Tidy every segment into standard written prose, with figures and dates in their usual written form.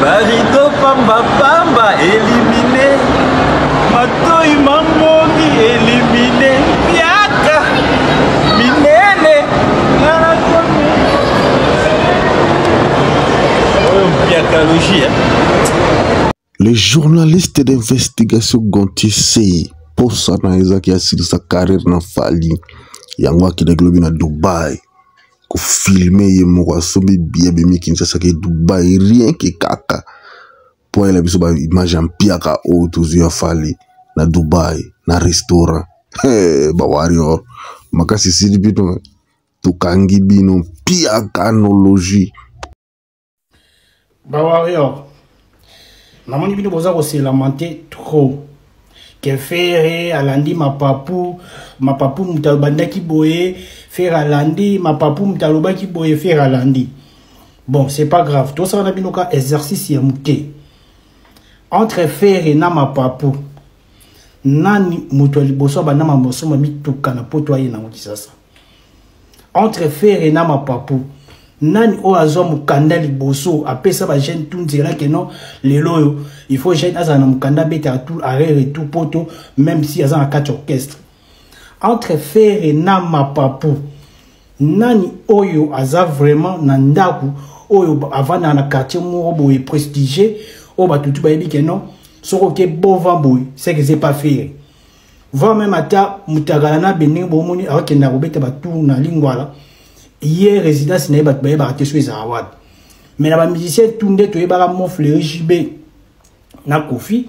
Barido pamba pamba éliminé. Matoi mamongi éliminé. Piaka minene. Oyo mpiakalogie hein. Le journaliste d'investigation Gontier Sey posa na ezaki asilisa carrière na Fally yango akendaki lobi na Dubai kofilme ye moko asombi billet abimi Kinshasa ke Dubai rien que kaka mpo ayela biso ba image ya mpiaka oyo tozwi ya Fally na Dubai na restaurant hey, ba warrior makasi esili bino tokangi bino mpiakanologie. Ba warrior namoni bino boza ko se lamenter trop que Ferre alandi mapapu mapapu moto abandaki boye Ferre alandi mapapu moto alobaki boye Ferre alandi bon c'est pas grave tosala na bino ka exercice ya moke entre Ferre na mapapu nani moto ya liboso abanda mamosoma mituka na poto aye nango kisasa entre Ferre na Mapapu nani oyo azwa mokanda liboso apesa ba jeune tout nzela ke non lelo oyo il faut jeune azala na mokanda abetaka tout arrêt retour poto même si aza na kati orchestre entre Ferre na Mapapu nani oyo aza vraiment na ndako oyo avandaka na quartier moko boye prestigieux oyo bato tu bayebi ke non soki oke bova boye c'est que c'est pas Ferre voire même ata mutakala na bendenge bomoni akokenda kobeta batour na lingwala ye résidence na ye bato bayebaka te so ezala wapi mais na bamusicien tout nde toyebaka mofleri jb na kofi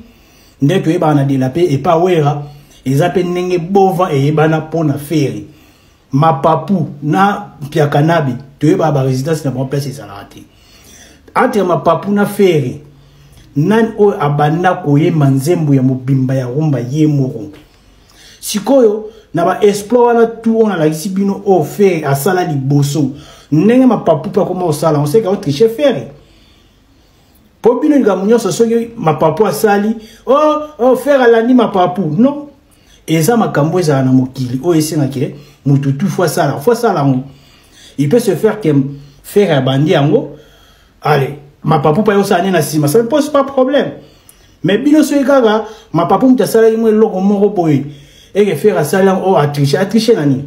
nde toyebaka na delape epa wera eza mpe ndenge bova eyebana mpo na feri mapapu na mpiakanabe toyebaka barésidence na bango place ezalaka te entre mapapu na fere nani oyo abanda koyemba nzembo ya mobimba ya rumba ye moko sikoyo na baexploit wana tu oyo nalakisi bino oyo fere asala liboso ndenge mapapu mpe akoma kosala yango seke aotriche fere mpo bino likambo nyonso soki mapapu asali o oh, oh, fere alandi mapapu non eza makambo ezala na mokili oyo esengaka ke motu tu fo asala fo asala yango il peut se faire que faire abandi yango allez mapapu pa yosala nde na nsima ça ne pose pas problème mais bino soki kaka mapapu moto asalaki mwa eloko moko boye eke faire asali yango oyo oh, atriche atriche na nini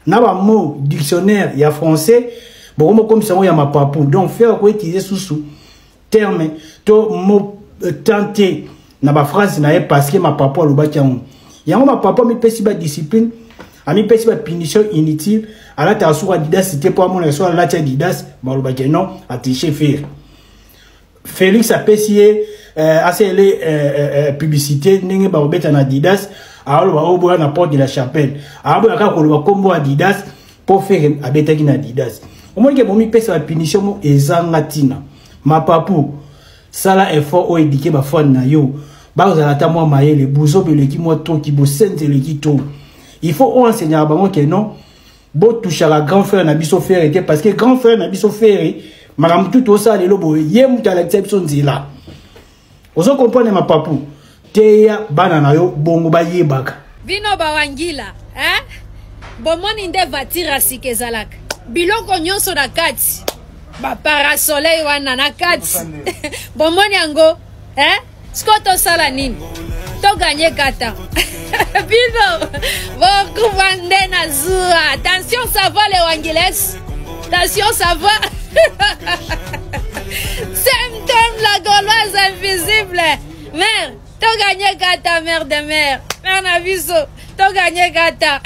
na bamot dictionnaire ya français bokomokomisa yango ya mapapu donc faire akoutilize susu terme to mot euh, tente na baphrase na ye parce que mapapu alobaki yango yango mapapu amipesi badiscipline amipesi bapunition inutile alataka suku adidas te mpo amonaka so alati adidas balobaki non atriche fere félix apesi ye euh, asalele euh, euh, euh, publicité ndenge bakobeta na adidas aoloba oyo boya na porte de la chapelle aboya kaka koloba nkombo adidas mpo fere abetaki na adidas omoni ke bomipesa bapunition mo ezanga ntina mapapu sala effort oyo edike bafane na yo bazala ata mwa mayele buzoba eleki mwa toki bosenzi eleki to il faut oenseignaka bango ke non botushaka grand frère na biso fere te parce que grand frère na biso fere makambo tu tosala lelo boye ye moto alakisa biso nzela ozo comprendre mapapu teya bana na yo bongo bayebaka bino bawangila eh? bomoni nde vatire ya sika ezalaka biloko nyonso na kati baparasoleil wana na kati bomoni yango eh? sikoyo tosala nini toganye kata bino bokufa nde na zuwa attention ça va les wangiles attention ça va symptôme la gauloise invisible mère toganye kata mère de mère mère na biso toganye kata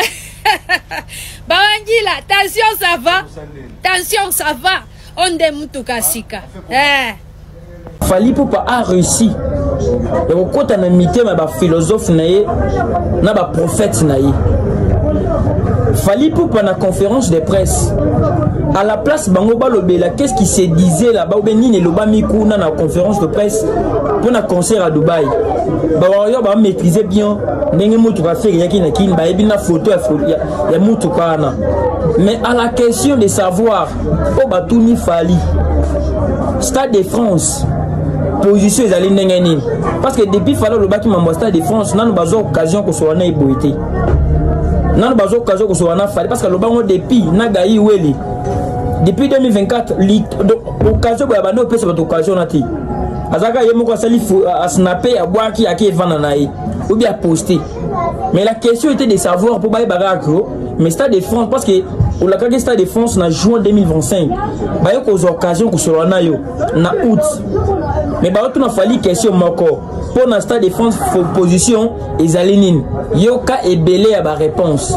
bawangila attention ça va tension ça va onde mutuka sika eh. Fally Ipupa a réussi ya kokota na mitema ya baphilosophe na ye na baprophète na ye Fally Ipupa na conférence de presse à la place bango balobela qu'est-ce qui se disait là-bas ou bien nini elobami kuna na conférence de presse mpo na concert à Dubaï bawarrior ba maîtriser bien ndenge motuka Ferre eyaki na Kin bayebi na photo ya, ya, ya motuka wana mais à la question de savoir oyo batuni Fally Stade de France position ezali ndenge nini parce que depuis Fally olobaki mambo ya Stade de France nanu bazwa occasion kosolola na eboye te nanu bazwa occasion kosolola na Fally parce que alobango depuis na Gayi Wele depuis 2024 occasion boya bandi opesa bato occasion na te. Azalaka ye moko asali asnape, abwaki, ake evanda na ye ou bien aposte. Mais la question était de savoir mpo bayeba kaka que mais Stade de France, parce que olakaki Stade de France na juin 2025, baye kozwa occasion kosolola na yo na août, mais bayotuna Fally question moko mpo na Stade de France, position ezali nini? Yoka ebele ya baréponse.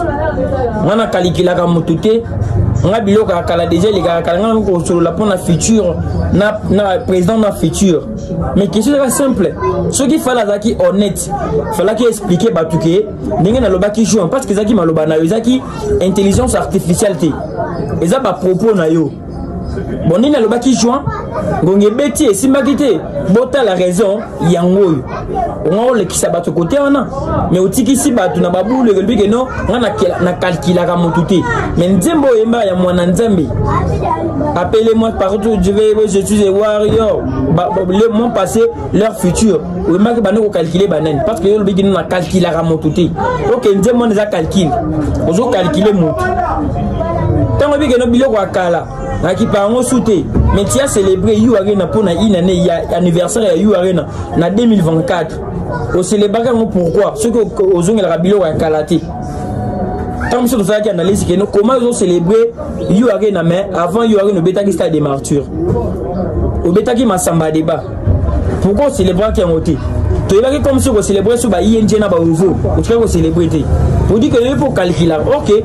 Nga nakalikilaka motu te, nga biloko ya kala deja elekaka kala, nga kosolola mpo na futur na président na futur. Mais question ezaka simple: soki Fally azalaki honnête, falaki expliquer bato ke ndenge nalobaki juin, parce que ezalaki maloba na yo, ezalaki intelligence artificielle te, eza bapropos na yo. Bon, nini alobaki juin, ngonga ebeti, esimbaki te, botala raison yango oyo onga olekisa bato kote wana, mais otikisi bato na babulu. Elobi ke non, nga nakalkulaka motu te, mais nzembo oyembaka ya mwana Nzambe, "Appelez-moi partout je vais, je suis a warrior", le mon passé, leur futur, oyembaki bande kocalculer banani? Parce que yo olobiki no, nakalkulaka motu te. Ok, nzembo wana eza calcul, ozocalculer motu. Ntango oyebi keno biloko ya kala nakipa yango su te, mais tu as célébré U Arena mpona une année ya anniversaire ya U Arena na 2024, océlébraka yango pourquoi soki ozongelaka biloko ya kala te? Ntango biso tosalaki analyse keno comment ozocélébrer U Arena, mais avant U Arena obetaki Stade de Martyr, obetaki Masamba Débat, pourquoi océlébraki yango te? Toyebaki comme soki kocélébrer so ba ING na baovo, otikaki kocélébrer te pour dire que yoyebi mpo calculaka. Ok,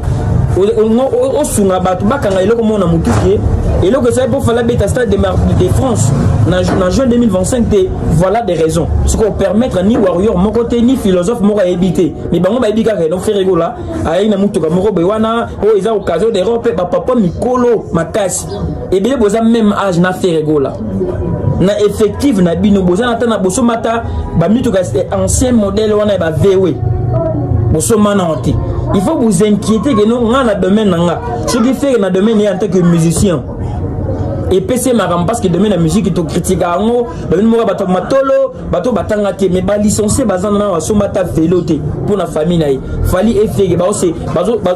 osunga bato bakanga eloko moko na motu ke eloko esali mpo Fally abeta Stade de France na juin 2025 te. Voilà des raisons soki opermettre ni warrior moko te, ni philosophe moko ayebi te, mais bango bayebi kaka eno Ferre Gola ayei na motuka moko boye wana oyo eza occasion d'Europe. Bapapa mikolo makasi ebele boza même âge na Ferre Gola na effective na bino, boza na ta na bosomba ata bamituka ancien modèle wana ya ba VW, bosomba nango te. Il faut vous inquiéter ke no, nga na domaine na nga, soki Ferre na domaine ye en tant que musicien epesi ye makambo, parce que domaine ya musique tokritika yango, babino moko bato matolo, bato batanga te, mais balicencié baza na basomba ata velo te mpo na famille na ye. Fally et Ferre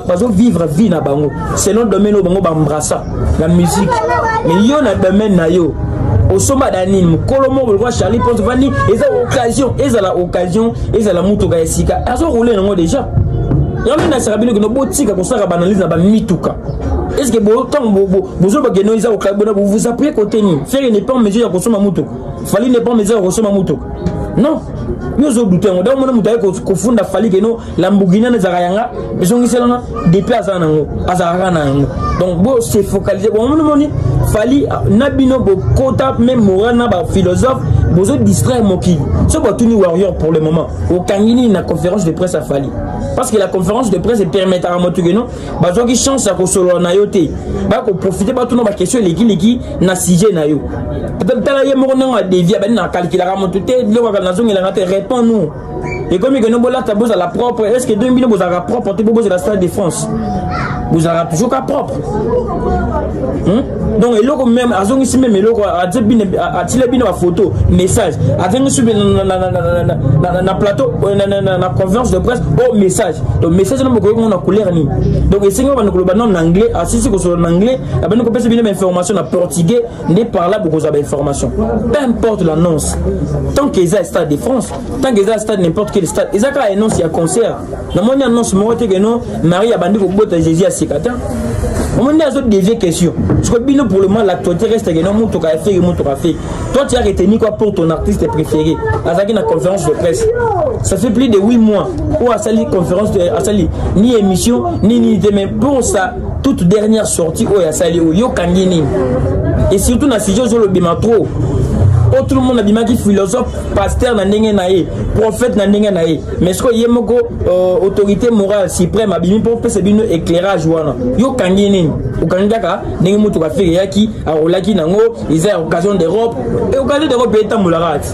bazovivre vie na bango selon domaine oyo bango baembrassa la musique, mais yo na domaine na yo osomba da nini? Mokolo moko lokwa Charlie Ponce vandi, eza occasion, ezala occasion, ezala motuka ya sika, azorouler nango déjà. Yango nde nasaka bino kino botika kosalaka baanalyse na bamituka. Est ce que ntango bozoloba keno eza bona, vous appuyez côté nini? Ferre n'est pas en mesure ya kosomba motuka, Fally n'est pas en mesure ya kosomba motuka. Non, yo ozodute yango. Donc mona moto aye kofunda Fally keno Lamborghini wana ezalaka yanga, ezongiselanga depuis aza nango, azalaka na yango. Donc bo se focaliser. Bon, moni Fally na bino bokota même moral na baphilosophe, bozodistraire mokili. So batuni warrior pour le moment, okangi nini na conférence de presse ya Fally? Parce que la conférence de presse epermettaka moto keno bazwaki chance ya kosolola na yo te, bakoprofite batuna baquestion elekileki na sujet na yo. Tala ye moko ndenge adévier, bani nakalkulaka moto te, biloko nazongelanga te. Réponds nous. Ekomi keno bolata, bozala propre. Est ce que bino bozalaka propre te? Po bozala Stade de France, bozalaka toujours ka propre, Donc eloko même azongisi, même eloko atile bino bafoto message, azongisi na plateau, na conférence de presse o message. Donc message na bokoki komona couleur nini? Donc esengi banda koloba non na anglais, asisi kosolola na anglais, abandi kopesa bino bainformation na portugais, nde par là bokozwa bainformation. Peu importe l'annonce, tant que eza Stade de France, tant que eza stade, n'importe quel stade, eza kaka annonce ya concert. Namoni annonce moko te keno Marie abandi kobota Jésus ya sika te. Omoni nde azodévier question. Parce que bino, pour le moment, l'actualité reste que non, motoka ya Ferre, motoka Ferre. Toi, tu as retenu quoi pour ton artiste préféré? Azalaki na conférence de presse, ça fait plus de 8 mois oyo asali conférence de, asali ni émission ni nini te, mais pour sa toute dernière sortie oyo asali oyo, yokangi nini? Et surtout na sujet ozolobima trop oyo, tout le monde abimaki philosophe, pasteur na ndenge na ye, prophète na ndenge na ye, mais sikoyo ye moko autorité morale suprême abimi mpo opesa bino éclairage wana, yokangi nini? Okangi kaka ndenge motuka Ferre eyaki, arolaki nango, eza ya occasion d'Europe. Occasion d'Europe etambolaka ati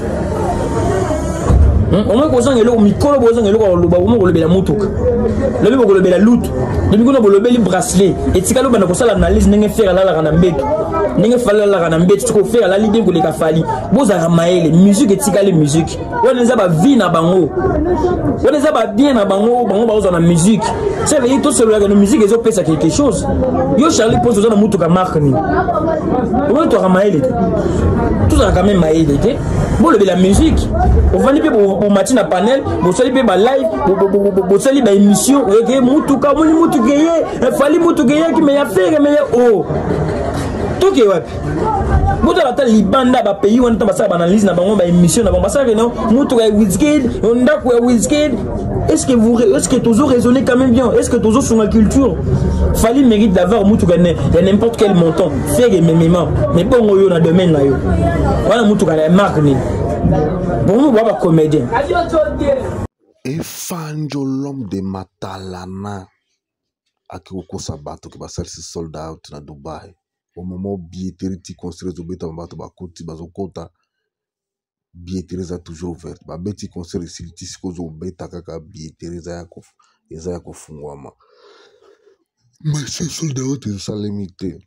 omoi kozanga eloko. Mikolo bozanga eloko ya koloba, omo kolobela motuka, lobi bokolobela lutu, lobi kuna bolobeli bracelet. Etikali obanda kosala analyse ndenge Ferre alalaka na mbeto, ndenge Fally alalaka na mbeto. Siko Ferre alali bien koleka Fally. Bozalaka mayele. Musique etikali musique wana, eza bavie na bango wana, eza babien na bango, bango bazozwa na musique. Ça veut dire tosololaka na musique ezopesa quelque chose. Yo Charlie Poste, oza na motuka marque nini? Omoi toaka mayele te, tozalaka même mayele te. Bolobela musique. Ovandi mpe bomati na panel, bosali mpe balive, bosali baémission, eke mutuka, omoni mutuka eye, Fally mutuka eyaki, me ya Ferre, me ya o. Toke wapi? Botala ata libanda bapays wana, ntango basala baanalyse na bango, baémission na bango, basalaka no mutuka ya Wizkid, ndako ya Wizkid. Est-ce que vous, est-ce que toujours raisonnez quand même bien? Est-ce que toujours sur la culture? Fally mérite d'avoir mutuka ya n'importe quel montant. Ferre memema. Mais bon, yo na domaine na yo. Wana mutuka na marque nini? Bon, ba comédien. Efanjo, l'homme de Matalana, aki kokosa bato ke basalisi sold out na Dubai. Au moment billetterie ti concert ezobetama, bato bakoti, bazokota, billetterie eza toujours ouverte. Babeti concert, esili, ti sikoyo ozobeta kaka, billetterie eza ya kofungwama. Merci, sold out ezosalemi te.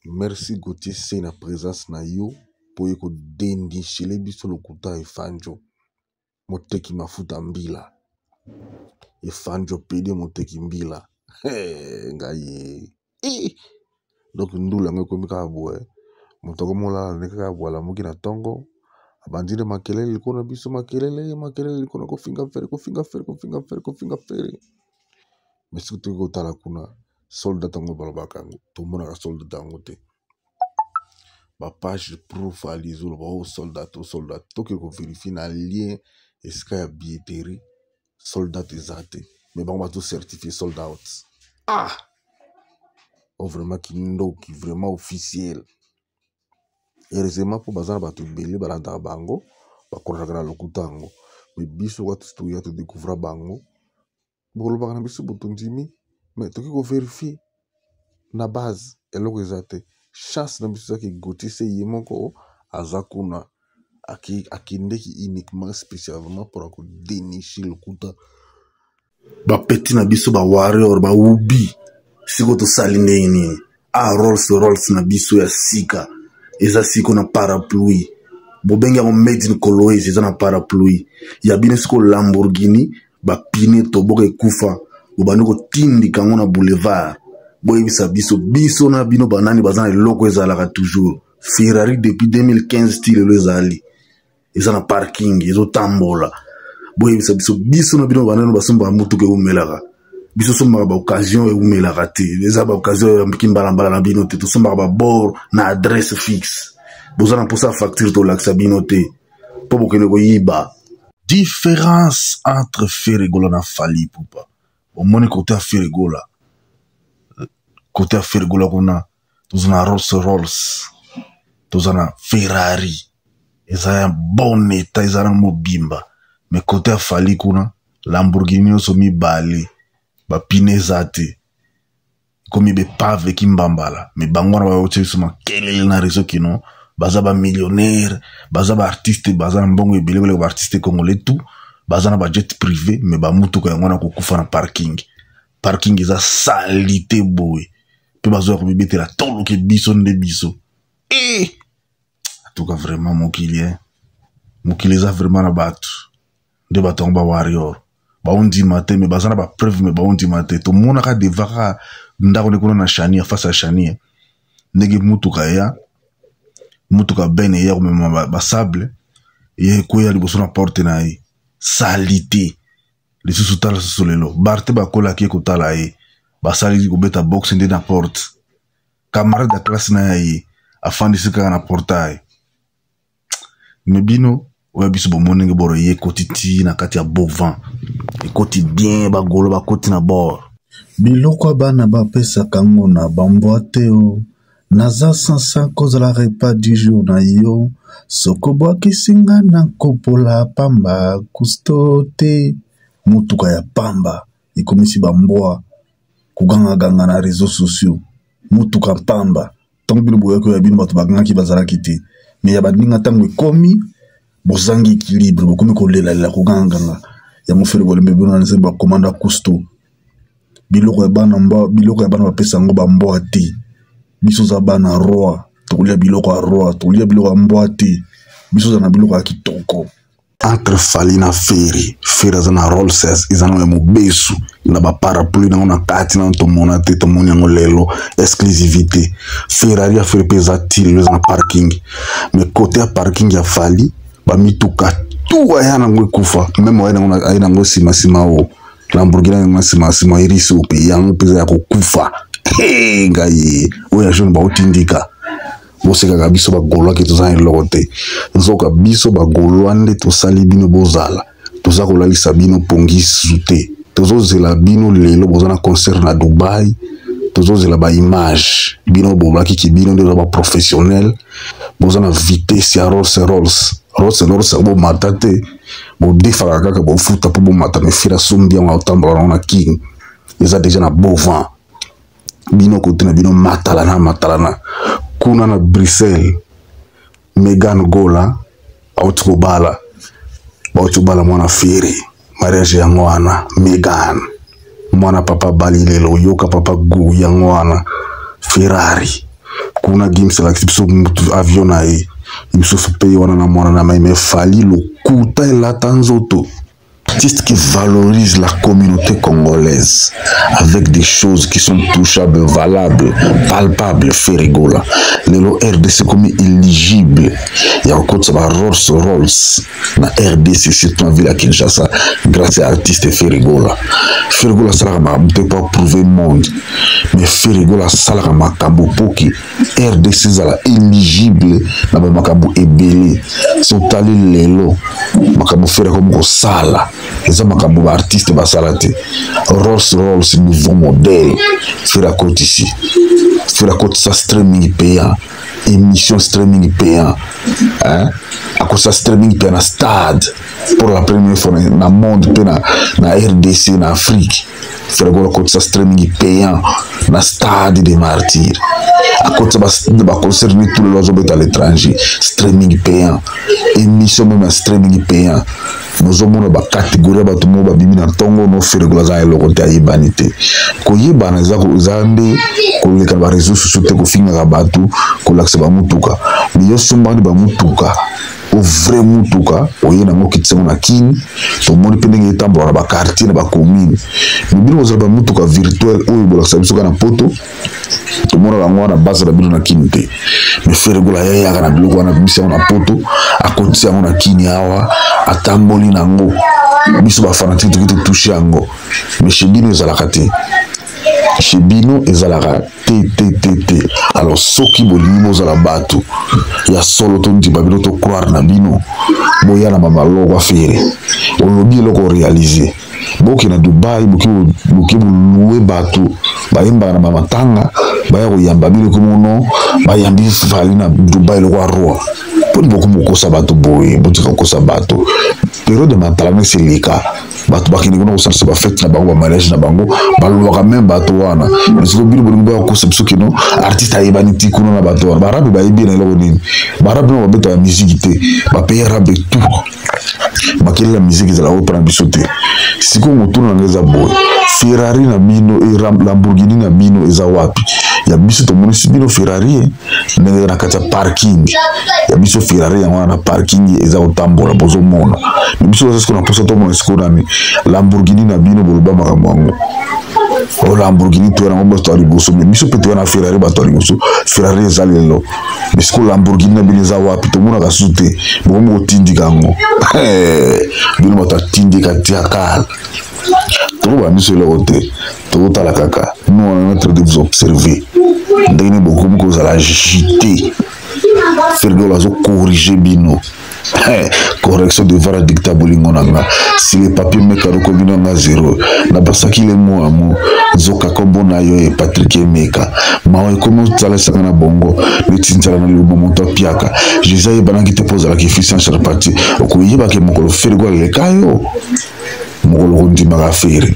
Merci Gautier C na présence na yo mpo ye kodénicher biso lokuta. Efanjo moteki mafuta mbila, Efanjo pede moteki mbila. Hey, ngai ye donc ndula yango ekomi kaka boye. Moto akomolala nde kaka boye, alamuki na ntongo, abandi nde makelele likolo na biso, makelele, makelele likolo na kofinga Ferre, kofinga Ferre, kofinga Ferre, kofinga Ferre. Mais soki toki kotala kuna, sold out yango balobaka yango, tomonaka sold out yango te. Bapage pro Fally ezoloba o sold out, o sold out. Toke kovérifier na lien esika ya billetterie, sold out eza te, mais bango bazocertifier sold out. Ah, o vraiment kindoki, vraiment officiel. Heureusement mpo baza na bato ebele balandaka bango, bakolaka na lokuta yango. Mais biso kaka toya todécouvrir bango, bolobaka na biso botondimi, mais toki kovérifier na base, eloko eza te. Chance na biso ezaki Gautier se ye moko aza kuna, akendeki uniquement, spécialement mpona kodénicher lokuta. Bapeti na biso bawarrior bawubi, sikoyo tosali ndenge nini? A Rolls Rolls na biso ya sika eza sikoyo na parapluie, bobengi yango made in Kolwezi, eza na parapluie. Ya bino sikoyo Lamborghini, bapine toboka, ekufa, bobandi kotindika yango na boulevard. Boyebisa biso, biso na bino banani baza na eloko ezalaka toujours? Ferrari depuis 2015 ti lelo ezali, eza na parking, ezotambola. Boyebisa biso, biso na bino banani basombaka motuka ewumelaka? Biso sombaka baoccasion, ewumelaka te. Eza baoccasion ya kimbalambala na bino te. Tosombaka babord na adresse fixe. Boza na mposa ya facture, tolakisa bino te mpo bokende koyiba. Différence entre Ferre Gola na Fally Ipupa, omoni côté ya Ferre Gola, côté ya Ferre Gola kuna toza na Rolls Rolls, toza na Ferrari, eza ya bon état, eza na mobimba. Mais côté ya Fally kuna, Lamborghini nyonso mibale bapine eza te, ekomi baépave kimbambala. Mais bango wana bayotia biso makelele na réseau kino baza bamillionnaire, baza baartiste, baza na mbongo ebele koleka baartiste congolais tout, baza na bajet privé. Mais bamutuka yango wana kokufa na parking, parking eza saleté boye, mpe bazoya komibetela toloke biso nde biso. E atuka vraiment mokili, eh? Mokili eza vraiment na bato nde bato yango bawarrior baondima te, mais baza na bapreuve, mais baondima te. Tomonaka deva kaka ndako nde kuna na Chani, ya face ya Chani, ndenge mutuka eya, mutuka bene eya komema basable, ye ekweya liboso na porte na ye, saleté lisusu. Tala susu lelo Barte bakolaki ye kotala ye, basali kobeta boxe nde na porte. Camarade ya classe na ya ye afandisi kaka na portail. Mais bino oyo biso bomoni ndenge boro ye ekoti ti na kati ya bovan, ekoti bien, bagolo bakoti na bord. Biloko ya bana bapesaka ngo na bambwa te. O naza sansa kozala repas du jour na yo, soki obwakisi nga na kopola pamba kusto te. Motuka ya pamba ekomisi bambwa kogangaganga na réseaux sociaux. Motuka pamba, ntango bino boyaki oyo ya bino, bato bagangaki bazalaki te. Mais ya baninga, ntango ekomi, bozangi équilibre, bokomi kolelalela, kogangaganga. Yango Ferre bolembe bino na nzembo ya Commanda Cousteau: biloko ya bana mbwa, biloko ya bana bapesa yango bambwa te. Biso oza bana roi, tokolia biloko ya roi, tokolia biloko ya mbwa te. Biso oza na biloko ya kitoko. Entre Fally na Ferre, Ferre aza na Rolls, eza na ya mobesu na baparapluie nango na kati. Nano tomona te, tomoni yango lelo, exclusivité. Ferrari ya Ferre mpe eza ti lelo eza na parking, mais côté ya parking ya Fally Bamituka tu aya nango ekufa, meme aye nango nsima nsima o Lamborghini yango nsima nsima irisi ope yango mpenza ya kokufa. Hey, ngai oyo ya jeune baotindika bosekaka biso bagolois ke toza na eloko te, nzoka biso bagolois nde tosali bino bozala, toza kolalisa bino pongi su te. Tozozela bino lelo boza na concert na Dubai, tozozela ba image bino bolaki ki bino nde boza ba professionnel, boza na vitesse ya Rolls Rolls Rolls Rolls, bomata te, bodefaka kaka bofuta mpo bomata. Mefira sombi yango aotambola nango na King, eza deja na beau vent. Bino kote na bino matalana matalana kuna na Bruxelles. Megan Gola auti kobala, bauti kobala mwana Ferre, mariage yango wana. Megan mwana papa bali lelo, yoka papa gu yango wana. Ferrari kuna, Gims alakisi biso mutu avion na ye, misusu mpe wana na mwana na mai. Me Fally, lokuta elata nzoto. Artiste qui valorise la communauté congolaise avec des choses qui sont touchables, valables, palpables, Ferre Gola. Lelo RDC comme éligible. Il y a encore ça va Rolls Rolls na RDC, surtout en ville à Kinshasa, grâce à artiste Ferre Gola. Ferre Gola asalaka makambo te pour prouver monde, mais Ferre Gola asalaka makambo po que RDC ezala éligible na bamakambo ebele. So otali lelo makambo Ferre akomi kosala, eza makambo baartiste basala te. Rolls Rolls nouveau modèle Ferre akotisi, Ferre akotisa streaming payant, émission streaming payant, hein? Akotisa streaming payant na stade pour la première fois na monde mpe na RDC, na Afrique. Ferre Gola akotisa streaming payant na Stade des Martyrs, akotisa baconcert ni tout lelo azobeta à l'étranger, streaming payant, émission même ya streaming payant. Bozomona bacatégorie ya bato moko babimi na ntongo no Ferre Gola aza eloko te, ayebani te. Koyebana eza nde koleka na baréseau sociaux te, kofingaka bato, kolakisa bamutuka. Me yo sombani bamutuka o vrai mutuka, oye nango, okitisa ngo na Kini, tomoni mpe ndenge etambola na baquartier, na bacommune. Me bino bozala bamutuka virtuel oyo bolakisa biso kaka na Poto, tomonaka yango wana base na bino na Kini te. Me Ferre Gola ayayaka na biloko wana, abimisi yango na Poto, akotisi yango na Kini awa, atamboli nango, biso bafanatike toki totouche yango. Mais chez bino ezalaka te, chez bino ezalaka te te te te. Alors soki bolingi bozala bato ya solo, tondima bino, tocroire na bino, boya na bamaloko. Affaire olobi eloko réalise, boke na Dubai, boke bolue bato bayembaka na bamatanga, baya koyamba bino komono bayambi Fally na Dubai lokwa roi. Mponi bokomi kokosa bato boye? Botika kokosa bato. Période ya matalana esi eleka. Bato bakende kuna kosalisa bafete na bango, bamariage na bango, balwaka même bato wana. Mais sikoyo bino bolingi boya kokosa biso kino artiste ayebani ti kuna na bato wana. Baarabe bayebi na eloko nini? Baarabe na babetaka miziki te, bapays arabe tout makelele ya miziki ezalaka oyo mpona biso te. Sikoyo motuna nanga eza boye: Ferrari na bino e Lamborghini na bino eza wapi? Ya biso tomonisi bino Ferrari ndenge eza na kati ya parking. Ya biso Ferrari yango wana na parking eza kotambola, bozomona. Me biso toza sikoyo na mposa tomona sikoyo nani Lamborghini na bino. Boloba makambo yango o Lamborghini toya nango bato ya liboso, me biso mpe toya na Ferrari bato ya liboso. Ferrari eza lelo, me sikoyo Lamborghini na bino eza wapi? Tomonaka susu te, bokomi kotindika yango. Bino bato atindika tiakala, tokoba biso eloko te, tokotala kaka. Nous, on est en train de vous observer ndenge nini bokomi kozala agité. Ferre Gola azocorrige bino, correction devoir adicta. Bolingo na nga si le papier meka lokomi na nga zero, nabasaki le mo amo nzoka kombo na yo e Patrik Emeka. Mawa ekomi osalesanga na bongo neti nzala na liloba moto apiaka. Jésus ayebanaki te mpo ozalaki fils en charpentier. Okoyebaki mokolo Ferre Gola aleka yo, mokolo kondimaka Ferre.